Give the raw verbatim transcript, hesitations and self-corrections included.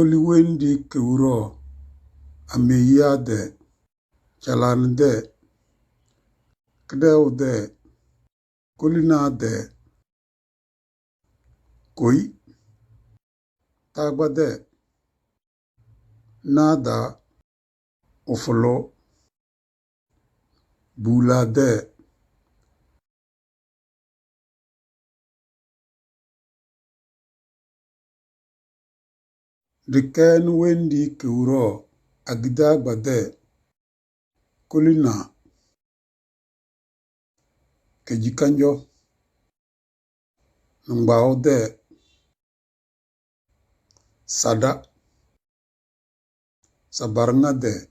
Koli Wendi Kewuro, Ameya dee, Calani dee, Kideo dee, Kolina dee, Koi, Tagba dee, Nada, Ofolo, Bula dee, Dikeni Wendi Kewuro, Agidagba dee, Kolina, Kejikanjo, Nungbawo dee, Sada, Sabariŋa dee,